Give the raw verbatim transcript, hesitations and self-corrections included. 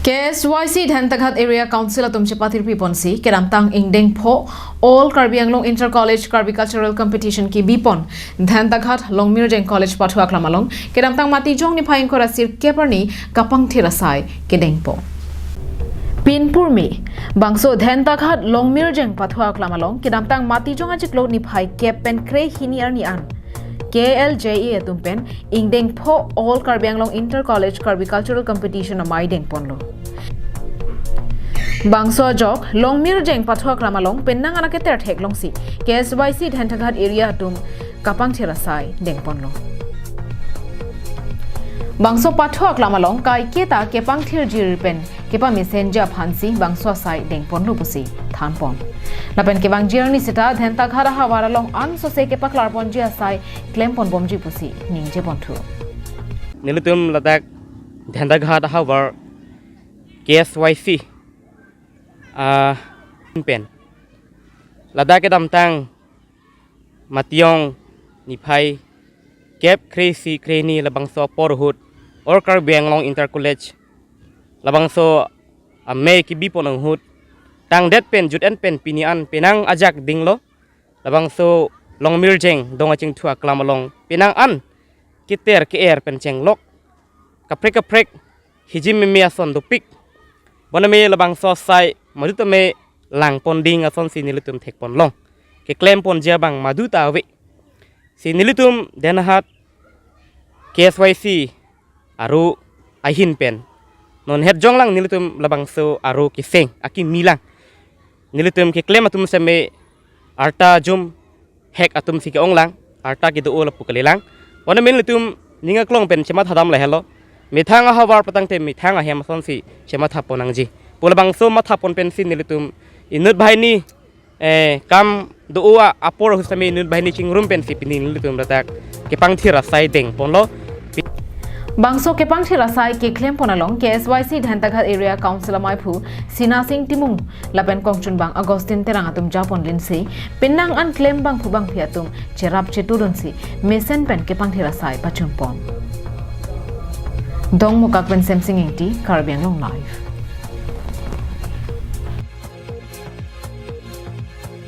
K S Y C Dhentaghat Area Council atum chepathirpi ponsi kedamtang ingdeng pho All Karbi Anglong Inter College Karbi Cultural Competition kebipon Dhentaghat Longmirjeng College pathu aklam along kedamtang Matijong niphai ingkoi ra sirkep arni kapangthir asai kedengpon. Pinpurmi bangso Dhentaghat Longmirjeng pathu aklam along kedamtang Matijong achiklo niphai kep pen krehini arni an K L J A atum pen ingdeng pho All Karbi Anglong Inter College Karbi Cultural Competition amei dengponlo. Bangso ajok Longmirjeng pathu aklam along penang an aketer theklongsi K S Y C Dhentaghat area atum kapangthir asai dengponlo. Bangso pathu aklam along kaiketa kepangthirjir pen kepamesenji aphansi bangso asai dengponlo pusi thanpon. Lapen kevangji arni seta Dhentaghat ahavar along ansose kepaklarponji asai klemponbomji pusi ningjeponthu. Nelitum ladak Dhentaghat ahavar K S Y C, ah, pen ladak kedamtang Matijong niphai kep kre-isi krehini labangso apor ahut All Karbi Anglong Inter College labangso amei kebipon ahut tangdet pen jut-en pen pini an penang ajak dinglo. Labangso Longmirjeng dong achingthu aklam along penang an keter ke-er pen chenglok kaprek kaprek hijim meme ason dopik. Bonta me labangso asai madu tame langpon ding asonsi nelitum thekponlong. Keklemponji abang madu ta ave. Si nelitum Dhentaghat K S Y C aro ahin pen non het jonglang nelitum labangso aro keseng akimi lang. Nelitum keklem atum seme arta jum hek atum si ke-ong lang, arta kedo-o lapu kalilang. Bonta me nelitum ning aklong pen chematha dam lahelo. Methang ahavar patangte methang ahem asonsi chemathapon nangji pu labangso mathapon pensi nelitum inut banghini, eh, kam do-o a-, apor ahut seme inut banghini chingrum pensi pini nelitum ladak kepangthir asai dengponlo. Bangso kepangthir asai keklempon along K S Y C Dhentaghat Area Council amaiphu Sinasing Timung lapen kongchunbang Augustine Terang atum japonlinsi penang an klem bangphu bangphi atum cherap chetudunsi mesen pen kepangthir asai pachunpon. Dongmukak pen Semsing Ingti, Karbi Anglong Live.